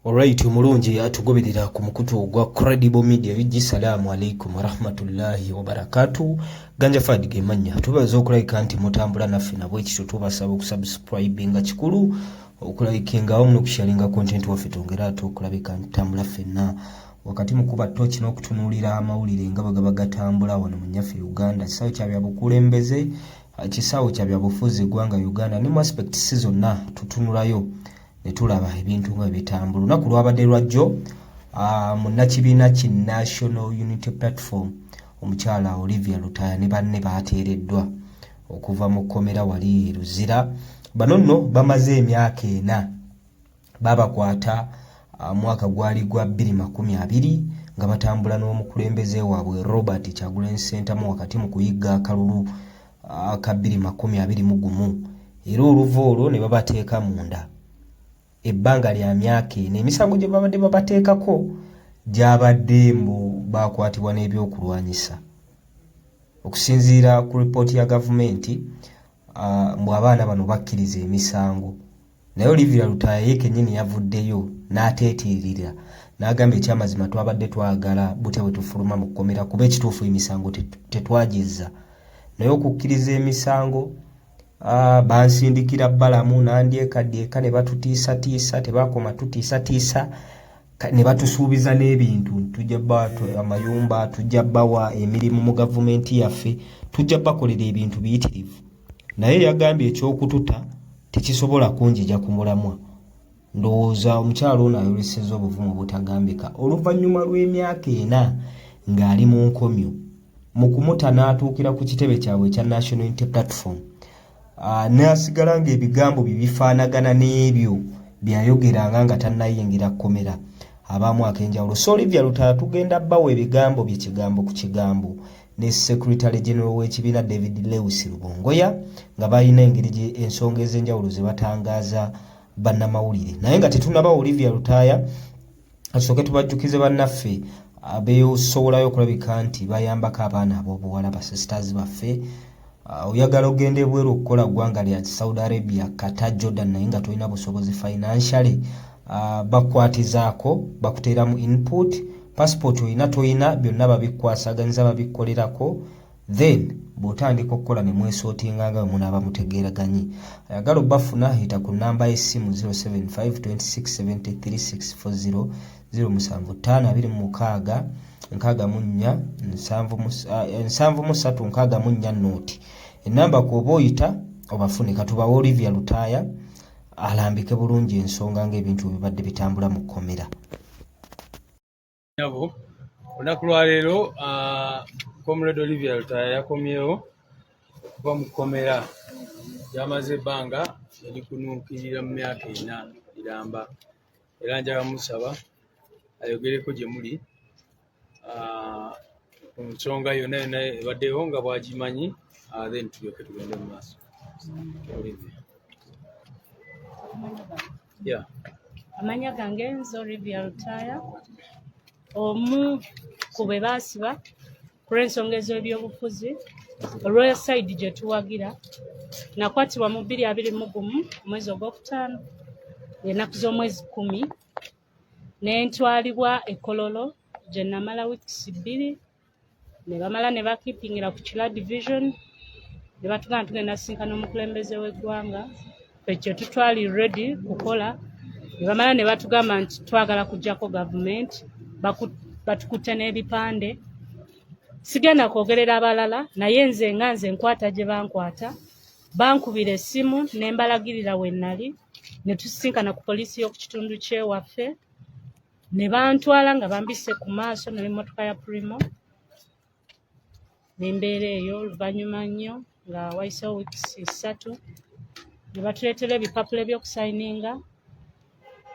Alright, omulungi atugoberera ku mukutu ogwa Credible Media UG. Salaamu alaikum warahmatullahi wabarakatu. Ganja Fad gemanya tubaza okulabika nti mutambula naffe, nabwekityo tubasaba okusubscribinga, kikulu okulayikinga awamu n'okusharinga content waffe, twongere ate okulabika nti tutambula ffenna wakati mu kuba toki n'okutunuulira amawulire nga bwe gaba gatambula wano mu nnyaffe Uganda. Kisaawe kya byabukulembeze, kisaawe kya byabufuzi eggwanga Uganda, ne mu aspects zonna tutunulayo ne tulaba ebintu nga bitambula. Olunaku lwabadde lwajjo, munnakibiina ki National Unity Platform omukyala Olivia Lutaya ne banne baateereddwa okuva mu kkomera wali e Luzira. Bano nno bamaze emyaka 4, babakwata mwaka gwali gwa 2020 nga batambula n'omukulembeze waabwe Robert Kyagulanyi Ssentamu wakati mu kuyigga akalulu ka 2021, era oluva olwo ne babateeka munda ebbanga lya myaka 4. Emisango gye babadde babateekako gyabadde mbu bakwatibwa n'ebyokulwanyisa. Okusinziira ku ripooti ya gavumenti, mbu abaana bano bakkiriza emisango, naye Olivia Lutaaya ye kennyini yavuddeyo n'ateetiirira n'agamba, ekyamazima twabadde twagala butya bwe tufuluma mu kkomera, kuba ekituufu emisango tetwagizza, naye okukkiriza emisango, bansindikira balamu nandyekadyeka ne batutiisatiisa. Tebakoma tutiisatiisa, ne batusuubiza n'ebintu: tujja bawa amayumba, tujja bawa emirimu mu gavumenti yaffe, tujja bakolera ebintu biyitirivu. Naye yagambye, ekyokututa tekisobola kunjija ku mulamwa. Ndowooza omukyalo ono ayolesezza obuvumu obutagambika oluvannyuma lw'emyaka 4 ng'ali mu nkomyo. Mu kumuta n'atuukira ku kitebe kyabwe ekya National Unity Platform, n'asigala ng'ebigambo bye bifaanagana n'ebyo byayogeranga nga tannayingira kkomera abaamu ak'enjawulo. So Olivia Lutaaya tugenda bawa ebigambo bye kigambo ku kigambo ne Secretary General w'ekibiina David Lewis Rubongoya, nga balina engeri gye ensonga ez'enjawulo ze batangaaza bannamawulire. Naye nga tetunaba Olivia Lutaaya, asooke tubajjukize bannaffe abeesobolayo okulabika nti bayambako abaana ab'obuwala, basisters baffe. Oyagala ogenda ebweru okukola, ggwanga lya Saudi Arabia, Qatar, Jordan, naye nga tolina busobozi financially, bakwatizaako, bakuteeramu input. Passport olina, toyina, byonna babikwasaganyiza, babikolerako. Then bw'otandika okukola ne mwesortinga nga bwe munaaba mutegeeraganye. Ayagala obbafuna, yita ku namba y'essimu 075 26 73 640, 075 26 64 73 64 nooti. Enamba kwoba oyita obafune. Katubawe Olivia Lutaaya alambike bulungi ensonga ng'ebintu bwe bibadde bitambula mu kkomera. Nyabo, olunaku lwaleero Comrade Olivia Lutaaya yakomyewo okuva mu kkomera gy'amaze ebbanga erikunuukirira mu myaka 4 miramba, era njagala musaba ayogereko gye muli ku nsonga yonna yonna ebaddewo nga bw'agimanyi, then tulyoke tugende mu maaso. Olivia. Yeah. Amanya gange nze Olivia Lutaaya, omu ku be baasiba ku lw'ensonga ez'ebyobufuzi, olwa side gye tuwagira. Nakwatibwa mu 2021, omwezi ogwokutaano, ennaku z'omwezi 10, ne ntwalibwa e Kololo gye namala wiikisi 2, ne bamala ne bakeepingira ku Kira Division, ne batugamba tugenda sisinkana omukulembeze w'eggwanga. Ffe kye tutwali ready kukola, ne bamala ne batugamba nti twagala kuggyako gavumenti, batukutte n'ebipande. Sigenda kwogerera abalala, naye nze nga nze nkwata gye bankwata, bankubira essimu ne mbalagirira we nali, ne tusisinkana ku poliisi y'oku kitundu ky'ewaffe, ne bantwala nga bambise ku maaso n'emmotoka ya Premio n'embeera eyo. Oluvannyuma nnyo nga wayiseewo wiikisi 3, ne batuleetera ebipapula ebyokusayininga,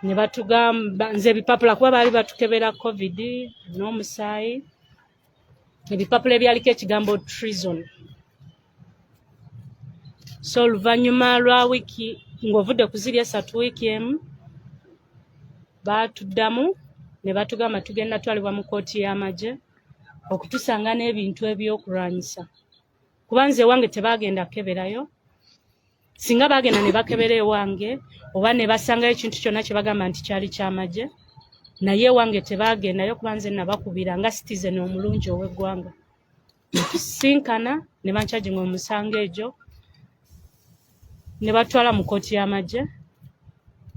ne batugamba nze ebipapula, kuba baali batukebera COVID n'omusaayi, ebipapula ebyaliko ekigambo treason. So oluvannyuma lwa wiiki, ng'ovudde ku ziri 3, wiiki emu, baatuddamu ne batugamba tugenda twalibwa mu kkooti y'amagye okutusanga n'ebintu ebyokulwanyisa, kuba nze ewange tebaagenda kukeberayo. Singa baagenda ne bakebera ewange oba ne basangayo ekintu kyonna kye bagamba nti kyali kyamagye. Naye ewange tebaagendayo kuba nze nabakubira nga citizen omulungi ow'eggwanga. Netusinkana ne bancharginga omusango egyo ne batwala mu kkooti y'amagye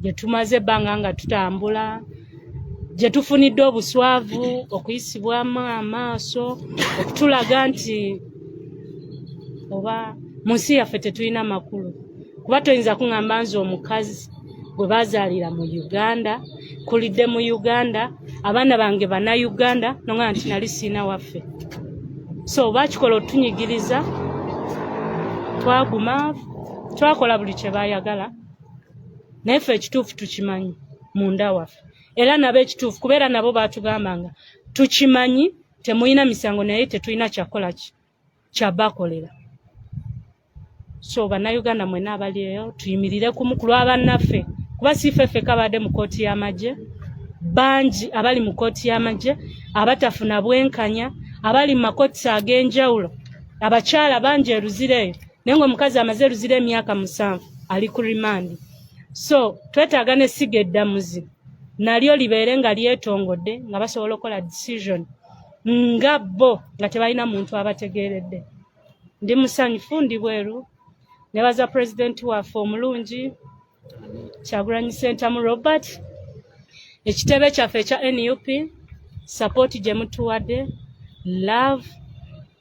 gye tumaze ebbanga nga tutambula, gye tufunidde obuswavu, okuyisibwamu amaaso, okutulaga nti oba mu nsi yaffe tetulina makulu. Kuba toyinza kuŋŋamba nze omukazi gwe baazaalira mu Uganda, kulidde mu Uganda, abaana bange Bannayuganda, nongamba nti nali siina waffe. So bakikola otunyigiriza, twaguma, twakola buli kye baayagala, naye ffe ekituufu tukimanyi munda waffe. Era nabo ekituufu, kubeera nabo baatugambanga tukimanyi temulina misango, naye tetulina kyakukola ki kyabakolera. So Bannayuganda mwenna abali eyo, tuyimirire kumu ku lw'abannaffe, kuba si ffe ffekka abadde mu kkooti y'amagye. Bangi abali mu kkooti y'amagye abatafuna bwenkanya, abali mu makooti ag'enjawulo. Abakyala bangi eruzira eyo, naye ng'omukazi amaze eruzira emyaka 7 ali ku rimandi. So twetaaga n'essiga eddamuzi nalyo libeere nga lyetongodde, nga basobola okukola decision nga bo nga tebalina muntu abategeeredde. Ndi musanyufu, ndi bweru. Nebaza pulezidenti waffe omulungi Kyagulanyi Ssentamu Robert, ekitebe kyaffe ekya NUP, support gye mutuwadde, love,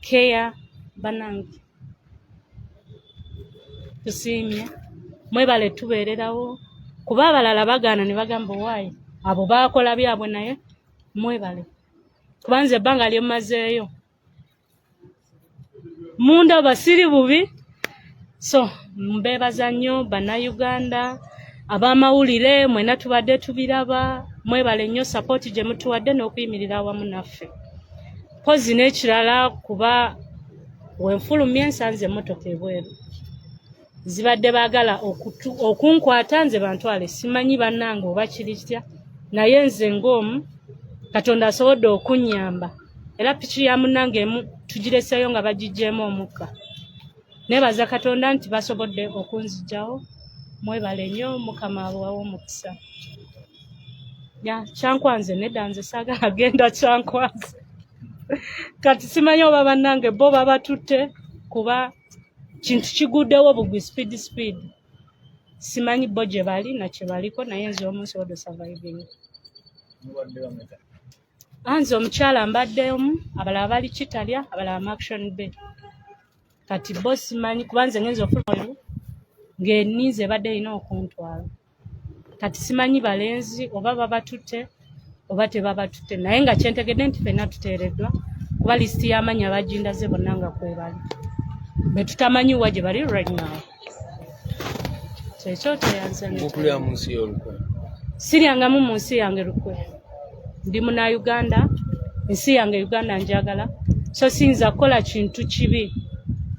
care. Banange, tusiimye, mwebale tubeererawo, kuba abalala bagaana ne bagamba owaayi abo baakola byabwe, naye mwebale, kuba nze ebbanga lye mmazeeyo munda basiri bubi. So mbeebaza nnyo Bannayuganda, ab'amawulire mwena tubadde tubiraba. Mwebale nnyo support gye mutuwadde n'okuyimirira awamu naffe. Mpozi n'ekirala, kuba wenfulumye nsanze emmotoka ebweru, zibadde baagala okunkwata nze bantwale. Simanyi bannange oba kiri kitya, naye nze ng'omu Katonda asobodde okunnyamba. Era piki ya munnange emu tugireseeyo nga bagiggyemu omukka. Neebaza Katonda nti basobodde okunzigyawo. Mwebale nnyo, Mukama abawe omukisa. Ya Kyankwanze nedda, nze saagala genda Kyankwanze. Kati simanyi oba bannange bo babatutte, kuba kintu kiguddewo bugwi speed speed. Simanyi bo gye bali na kye baliko, naye nze omu nsobodde osurviving. Nze omukyala mbadde omu, abalala bali Kitalya, abalala Murchison Bay. Kati bo simanyi, kuba nze ngenza ofuluma ng'enninze ebadde erina okuntwala. Kati simanyi balenzi oba babatutte oba tebabatutte, naye nga kyentegedde nti ffenna tuteereddwa, kuba lisiti y'amannya bagindaze bonna nga kwebali be tutamanyi wa gye bali right now. Kyekyo, teyanze. Okulya mu nsi y'olukwe? Siryangamu mu nsi yange lukwe. Ndi Munauganda, ensi yange Uganda njagala, so siyinza kukola kintu kibi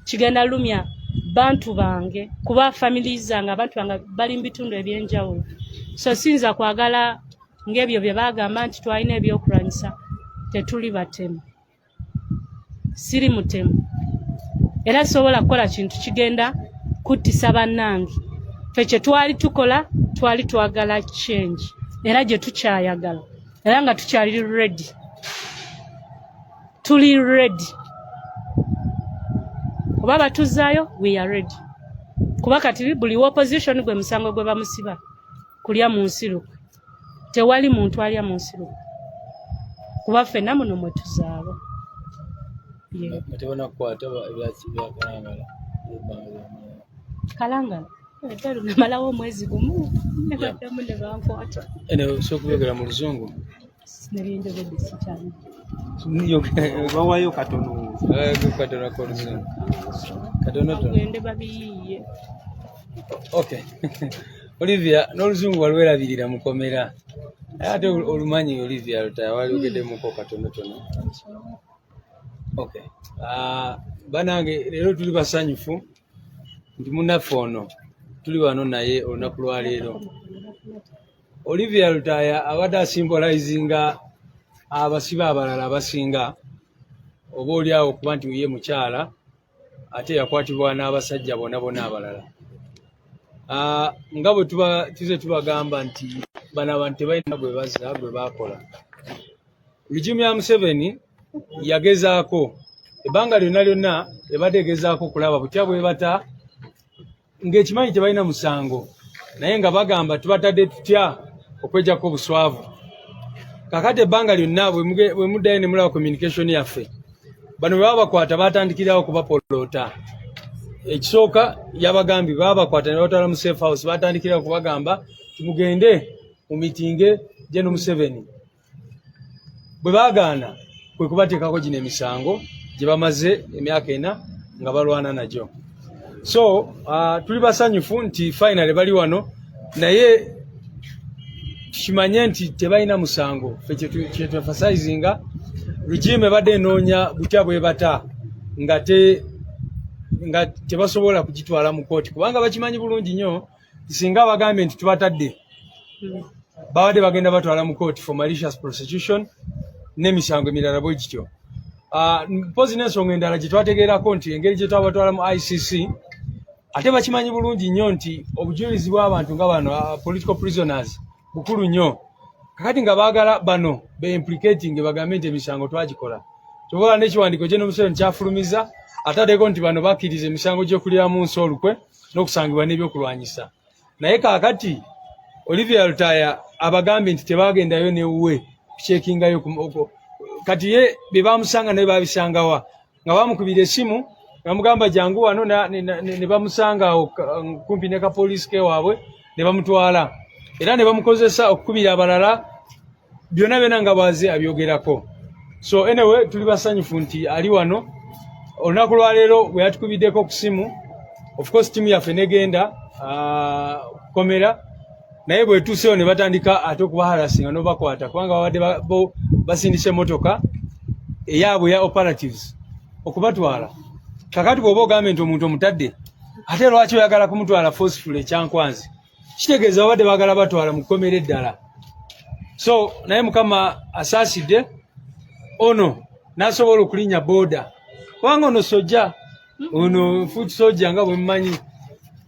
kigenda lumya bantu bange, kuba family zange, abantu bange bali mu bitundu ebyenjawulo. So siyinza kwagala ng'ebyo bye bagamba nti twalina ebyokulwanyisa. Tetuli batemu, siri mutemu, era sobola kukola kintu kigenda kuttisa bannange. Ffe kye twali tukola, twali twagala change, era gye tukyayagala, era nga tukyali ready, tuli ready. Oba batuzaayo, we are ready, kuba kati buli opposition gwe musango gwe bamusiba kulya mu nsi lukwe. Tewali muntu alya mu nsi lukwe, kuba ffenna muno mwe tuzaabo. Yeah. Nga tebanakukwata byakalangala ebbanga lyamalayo? Kalangala ebweru namalawo omwezi gumu ne baddamu ne bankwata. Eno osobola okubyogera mu Luzungu. Nebyenjogedde sikyali. Bawayo katono. Katono oluzungu katonotono. Bagende babiyiiye. Okay, Olivia, n'oluzungu walwerabirira mukomera, naye ate olumanyi. Olivia Lutaya, walyogeddemukko katonotono. Okay. Ah, banange, leero tuli basanyufu nti munnaffe ono tuli wano naye olunaku lwaleero. Olivia Lutaya abadde asymbolizinga abasibe abalala abasinga, oba oli awo okuba nti ye mukyala ate yakwatibwa n'abasajja bonna bonna abalala. Ah, nga bwe tuba tuze tubagamba nti Bano abantu tebalina gwe bazza gwe baakola. Regime ya Museveni yagezaako ebbanga lyonna lyonna ebadde egezaako okulaba butya bwebata ng'ekimanyi tebalina musango, naye nga bagamba tubatadde tutya okwejjako obuswavu. Kakati ebbanga lyonna bwe muddayo ne mulaba communication yaffe, bano bwe babakwata batandikirawo kubapoloota. Ekisooka yabagambye babakwata ne batwala mu safe house, batandikirawo kubagamba timugende mu mitinge General Museveni. Bwe baagaana kwe kubateekako gino emisango gye bamaze emyaka 4 nga balwana nagyo. So tuli basanyufu nti finally bali wano, naye tukimanye nti tebalina musango. Ffe kyetuemphasizinga, regime ebadde enoonya butya bwebata nga te nga tebasobola kugitwala mu kooti, kubanga bakimanyi bulungi nnyo singa bagambye nti tubatadde, babadde bagenda batwala mu kooti for malicious prosecution n'emisango emirala bwe gityo. Mpozi n'ensonga endala gye twategeerako nti engeri gye twabatwala mu ICC, ate bakimanyi bulungi nnyo nti obujulizi bw'abantu nga bano political prisoners bukulu nnyo. Kakati nga baagala bano be implicating bagambe nti emisango twagikola. Kyobola n'ekiwandiiko General Museveni kyafulumiza ataddeko nti bano bakkiriza emisango gy'okulyamu nsi olukwe n'okusangibwa n'ebyokulwanyisa. Naye kaakati Olivia Lutaaya abagambye nti tebagendayo newuwe kucekingayo. Kati ye bye bamusanga naye babisangawa? Nga bamukubira essimu nga bamugamba jangu wano, ne bamusanga awo kumpi ne kapoliisi kewaabwe ne bamutwala, era ne bamukozesa okukubira abalala byonna byonna nga bwaze abyogerako. So anyway, tuli basanyufu nti ali wano. Olunaku lwaleero bwe yatukubiddeko ku simu, of course tiimu yaffe negenda kukomera, naye bwetuuseyo ne batandika ate okubaharassinga n'obakwata, kubanga babadde bo basindise emotoka eyaabwe eya operatives okubatwala. Kakati bw'oba ogambye nti omuntu omutadde, ate lwaki oyagala kumutwala forceful ekyankwanzi? Kitegeeza babadde baagala batwala mu kkomera eddala. So naye Mukama asaasidde ono n'asobola okulinnya booda, kubanga ono sojja, ono foot soldier nga bwe mmanyi,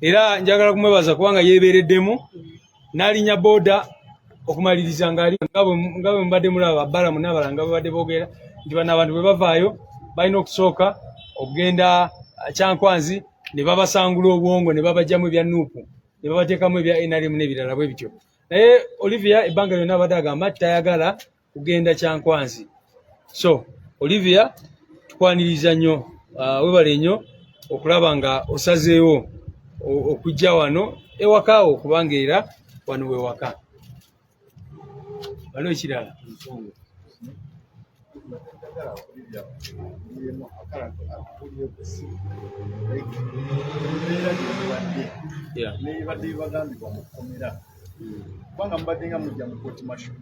era njagala kumwebaza kubanga yeebeereddemu n'alinnya booda okumaliriza ngaali nga bwe mubadde mulaba Balamu n'abalala nga babadde boogera nti bano abantu bwe bavaayo balina okusooka okugenda Kyankwanzi ne babasangula obwongo ne babajjamu ebya NUP ne babateekamu ebya NRM n'ebirala bwe bityo. Naye Olivia ebbanga lyonna abadde agamba tayagala kugenda Kyankwanzi. So Olivia, tukwaniriza nnyo, webale nnyo okulaba nga osazeewo okujja wano ewakaawo, kubanga era wano we waka. Waliwo ekirala? Nebadde bibagambibwa mu kkomera, kubanga mubadde nga mujja mu kooti martial,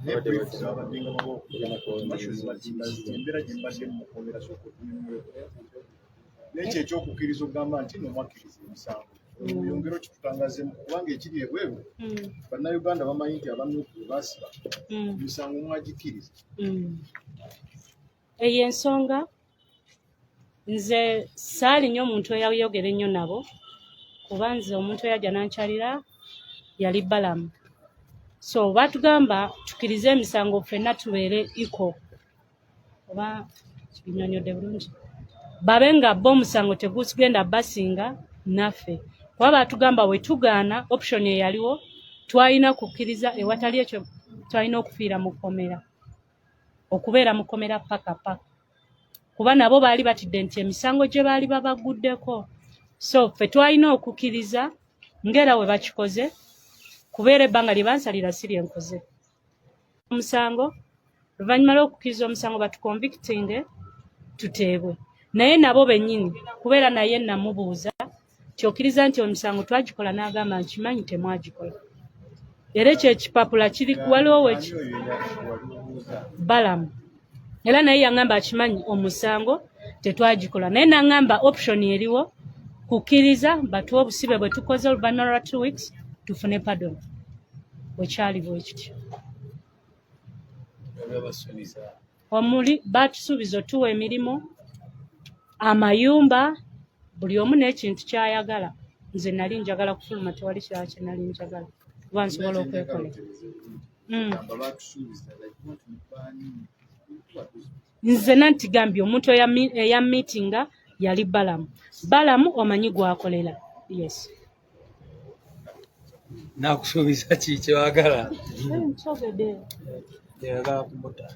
naye brief zabadde nga bawa okujja mu kooti martial zibadde embeera gye mbadde mu kkomera. Sooka otunyonyola n'ekyo ekyokukkiriza okugamba nti no mwakkiriza emisango, oyongere okitutangazeemu, kubanga ekiri ebweru bannayuganda bamanyi nti aba NUP bwe baasiba emisango mwagikkiriza. Eyo ensonga nze saali nnyo omuntu eyayogera ennyo nabo, kuba nze omuntu eyajja nankyalira yali Balamu. So batugamba tukirize emisango ffenna tubeere equal, oba kibinyonyodde bulungi, babe nga bo omusango tegugenda basinga naffe, kuba batugamba we tugaana option eyaliwo twalina kukkiriza, ewatali ekyo twalina okufiira mu kkomera, okubeera mu kkomera paka paka, kuba nabo baali batidde nti emisango gye baali babaguddeko. So ffe twalina okukkiriza ng'era we bakikoze, kubeera ebbanga lye bansalira si lyenkoze omusango. Oluvannyuma lw'okukkiriza omusango batuconvictinge tuteebwe, naye nabo bennyini kubeera naye namubuuza nti okkiriza nti omusango twagikola, n'agamba nkimanyi temwagikola. Era ekyo ekipapula kiri waliwo Balamu, era naye yaŋŋamba akimanyi omusango tetwagikola, naye naŋŋamba option eriwo kukkiriza batuwe obusibe bwe tukoze, oluvannyuma lwa 2 weeks tufune pardon. Bwekyali bwe kityo. Omuli batusuubiza otuwa emirimu, amayumba, buli omu n'ekintu ky'ayagala. Nze nali njagala kufuluma, tewali kirala kye nali njagala. Kuba nsobola okwekolera. Nze nanti gambye omuntu eya meetinga yali Balamu. Balamu omanyi gwakolera. Yes. Nakusuubiza ki kyewagala? Nkyogedde. Yagala kumuta.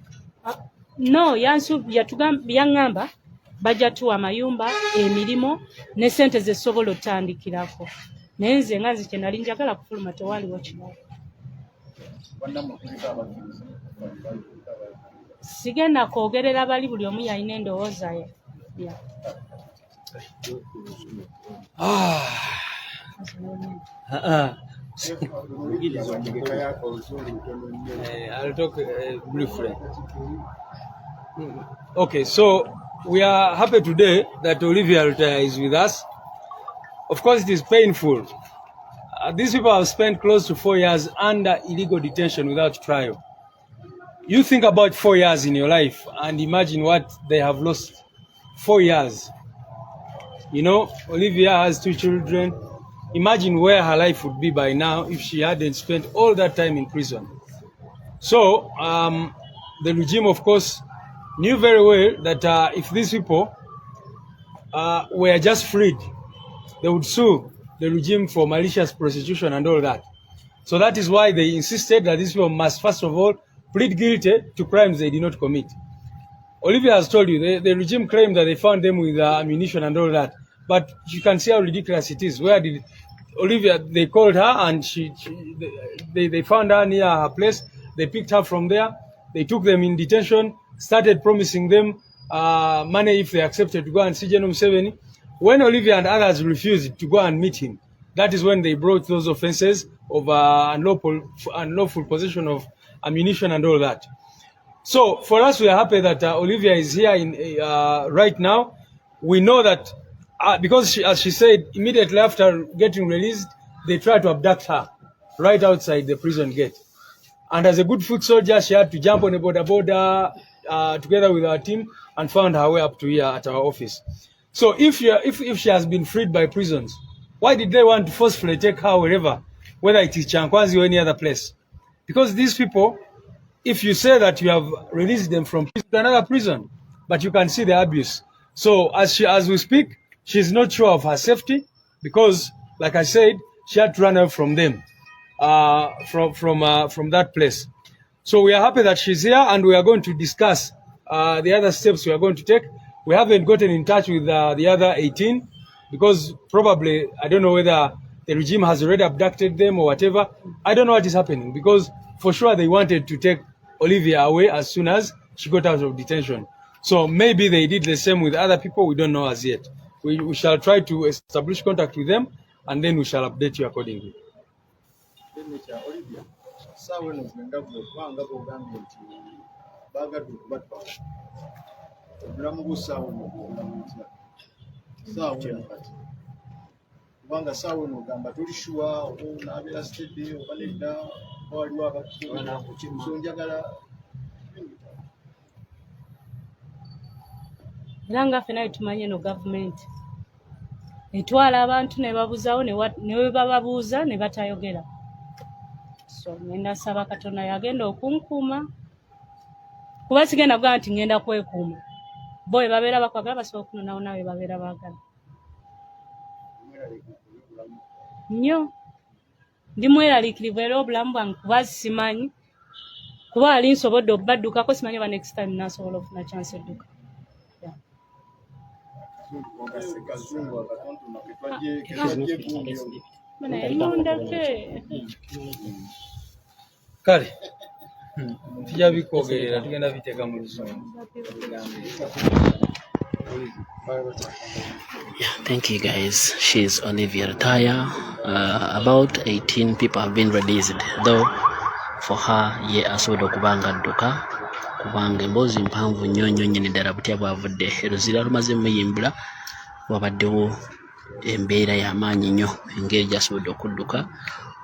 Ah, no, yaŋŋamba bajja tuwa amayumba, emirimu ne ssente zesobola otandikirako. Naye nze nga nze kye nali njagala kufuluma, tewaaliwo kirala. Sigenda kwogerera bali, buli omu yalina endowooza ye. Yeah. Ah. Ah. I'll talk briefly. Okay, so we are happy today that Olivia Lutaaya is with us. Of course, it is painful. These people have spent close to 4 years under illegal detention without trial. You think about 4 years in your life and imagine what they have lost. 4 years. Olivia has two children. Imagine where her life would be by now if she hadn't spent all that time in prison. So, the regime, of course, knew very well that if these people were just freed, they would sue the regime for malicious prosecution and all that. So that is why they insisted that these people must first of all plead guilty to crimes they did not commit. Olivia has told you, the regime claimed that they found them with ammunition and all that. But you can see how ridiculous it is. Where did Olivia, they called her and they found her near her place. They picked her from there. They took them in detention, started promising them money if they accepted to go and see General Museveni. When Olivia and others refused to go and meet him, that is when they brought those offenses of unlawful possession of ammunition and all that. So for us, we are happy that Olivia is here right now. We know that because, as she said, immediately after getting released, they tried to abduct her right outside the prison gate. And as a good foot soldier, she had to jump on a boda boda together with our team and found her way up to here at our office. So if she has been freed by prisons, why did they want to forcefully take her wherever, whether it is Kyankwanzi or any other place? Because these people, if you say that you have released them from prison to another prison, but you can see the abuse. So as we speak, she's not sure of her safety because, like I said, she had to run away from them, from that place. So we are happy that she's here, and we are going to discuss the other steps we are going to take. We haven't gotten in touch with the other 18 because probably I don't know whether the regime has already abducted them or whatever. I don't know what is happening because for sure they wanted to take Olivia away as soon as she got out of detention. So maybe they did the same with other people. We don't know as yet. We shall try to establish contact with them and then we shall update you accordingly. Ekya Olivia, saawa eno gwe nga gwe, kubanga bwogambye nti baagadde okubatwala, obulamu bwo saawa eno bwobulamu butya saawa eno kati? Kubanga saawa eno ogamba toli sure oba onaabeera steady oba nedda, oba waliwo abakukuba. So njagala Era nga ffena bwe eno gavumenti etwala abantu ne babuzaawo, ne bwe bababuuza ne batayogera. So ngenda saba Katonda yagenda okunkuuma, kuba sigenda kugamba nti ngenda kwekuuma. Bo bwe babeera bakwagala basobola okunonawo naawe babeera baagala. Nnyo ndi mweraliikirivu era obulamu bwange, kuba simanyi, kuba ali nsobodde obaddukako, simanyi oba next time nasobola okufuna chance edduka. Kazungu akatontoma ketwajje gundi. Naye mundeke. Kale tujja bikwogerera, tugenda biteeka mu luzungu. Yeah, thank you guys. She's Olivia Lutaaya. About 18 people have been released, though for her ye asobodde okuba nga adduka, kubanga emboozi mpanvu nnyo nnyo nnyini ddala butya bw'avudde e Luzira lumaze muyimbula, wabaddewo embeera y'amaanyi nnyo engeri gy'asobodde okudduka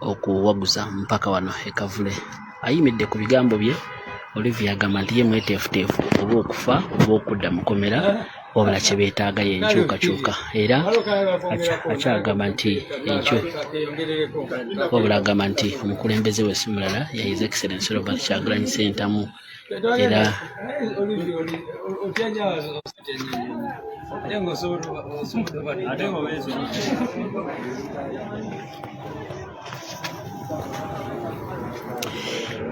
okuwaguza mpaka wano e Kavule. Ayimiridde ku bigambo bye. Olivia agamba nti ye mweteefuteefu oba okufa oba okudda mu kkomera. Wabula kye beetaaga ye nkyukakyuka era akyagamba nti enkyu wabula agamba nti omukulembeze we si mulala ya His Excellency Robert Kyagulanyi Ssentamu era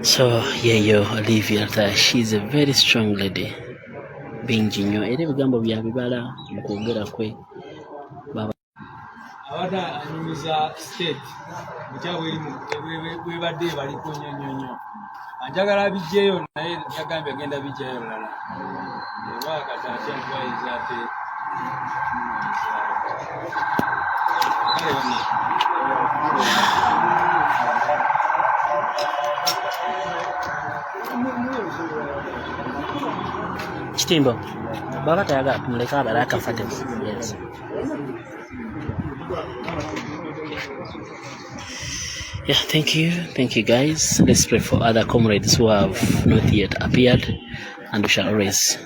So yeyo Olivia Lutaaya, she is a very strong lady. Bingi nnyo era ebigambo bya bibala mu kwogera kwe. Abadde anyumiza state butya bwebadde ebaliko nnyo nnyo nnyo, anjagala abijjeyo naye yagambye agenda bijjayo lulala oba kati atya nti bayinza ate. Kitimbo baba tayagala tumuleke abale akafate. Yes. Yeah, thank you. Thank you, guys. Let's pray for other comrades who have not yet appeared, and we shall always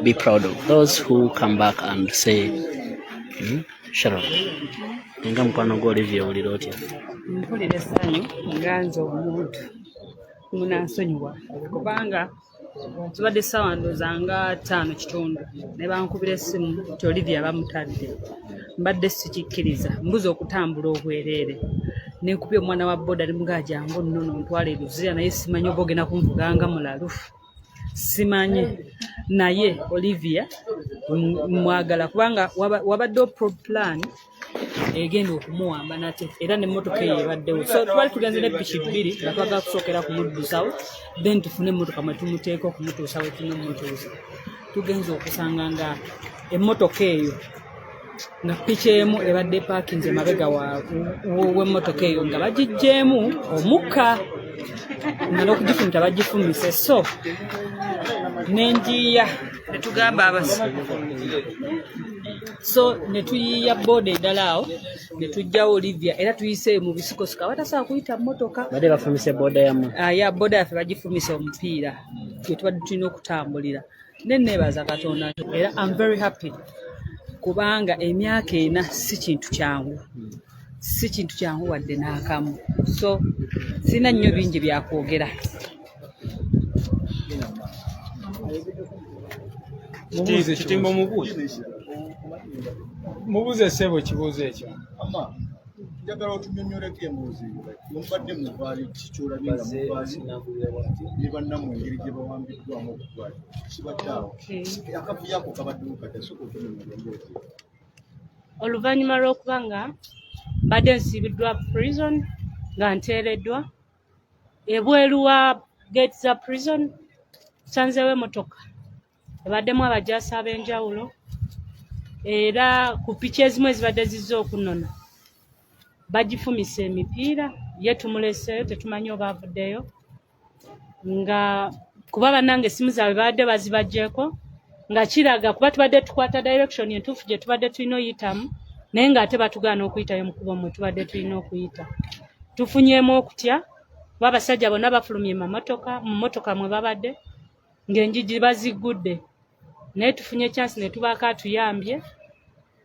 be proud of those who come back and say, Sharon, nga mukwano gwo Olivia owulira otya? Mpulira essanyu nga nze omuntu munansonyiwa kubanga zibadde ssaawa ndowooza nga 5:15 ne bankubira essimu nti Olivia bamutadde. Mbadde sikikkiriza, mbuza okutambula obwereere. Nenkubye omwana wa boda ne mugaa jangu nnono ntwala e Luzira naye simanyi oba ogenda kunvuga nga mulalu. Simanyi naye Olivia mwagala kubanga wabaddewo pro plan egenda okumuwamba nate era n'emmotoka eyo ebaddewo, so twali tugenze ne piki bbiri nga twagala kusookera kumuddusawo then tufune emmotoka mwe tumuteeka okumutuusa we tulina omutuusa. Tugenze okusanga nga emmotoka eyo nga piki emu ebadde epaakinze emabega w'emmotoka eyo nga bagiggyeemu omukka nga n'okugifumita bagifumise, so nenjiya netugamba abasi so netuyiiya booda endala awo netujjawo Olivia era tuyise mu bisikosiko abatasobola kuyita mmotoka. Badde bafumise booda yammwe? Ya booda yaffe bagifumise omupiira gwe tubadde tulina okutambulira. Neneebaza Katonda era am very happy kubanga emyaka 4 si kintu kyangu, si kintu kyangu wadde n'akamu, so sirina nnyo bingi byakwogera. Kitimbo mubuuze, mubuuze ssebo ekibuuzo ekyo. Ama njagala otunyonnyoleko emboozi eyo mubadde muvaayo kikyolabye nga muvaayo ne bannammwe engeri gye bawambiddwamu okutwala kibadde awo akavuyo ako kabaddewo kati asooka otunyonnyola emboozi eyo. Oluvannyuma lw'okuba nga mbadde nsiibiddwa prison nga nteereddwa ebweru wa gate za prison, nsanzeewo emmotoka ebaddemu abajaasi ab'enjawulo era ku piki ezimu ezibadde zizze okunona bagifumisa emipiira, ye tumuleseeyo tetumanyi oba avuddeyo nga kuba bannange essimu zaabwe babadde bazibaggyeko nga kiraga kuba tubadde tukwata direction entuufu gye tubadde tulina oyitamu naye ng'ate batugaana okuyitayo mu kkubo mwe tubadde tulina okuyita. Tufunyeemu okutya kuba abasajja bonna bafulumye mu mmotoka mwe babadde ng'enjigi baziggudde naye tufunye chance ne tubaako atuyambye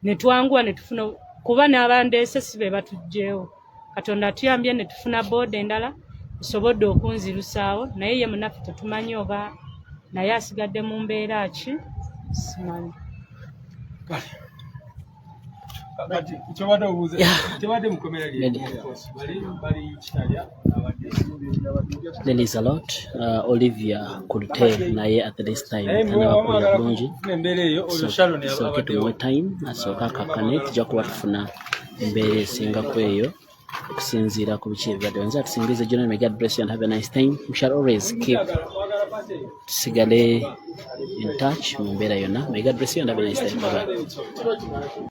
ne twanguwa ne tufuna kuba n'abandeese si be batuggyeewo. Katonda atuyambye ne tufuna booda endala esobodde okunzirusaawo naye ye munnaffe tetumanyi oba naye asigadde mu mbeera ki, simanyi. Kati kyobadde obuuza kyobadde mukomera bali bali kitalya abadde There is a lot. Olivia Kurte naye at this time tanaba kuwulira bulungi. Embeera eyo oyo Sharon Tusooke tumuwe time asooke akakkane, tujja kuba tufuna embeera esinga ku eyo okusinziira ku biki ebibaddewo. Nze atusingize John, may God bless you and have a nice time. We shall always keep tusigale in touch mu mbeera yonna. May God bless you and have a nice time. Bye bye.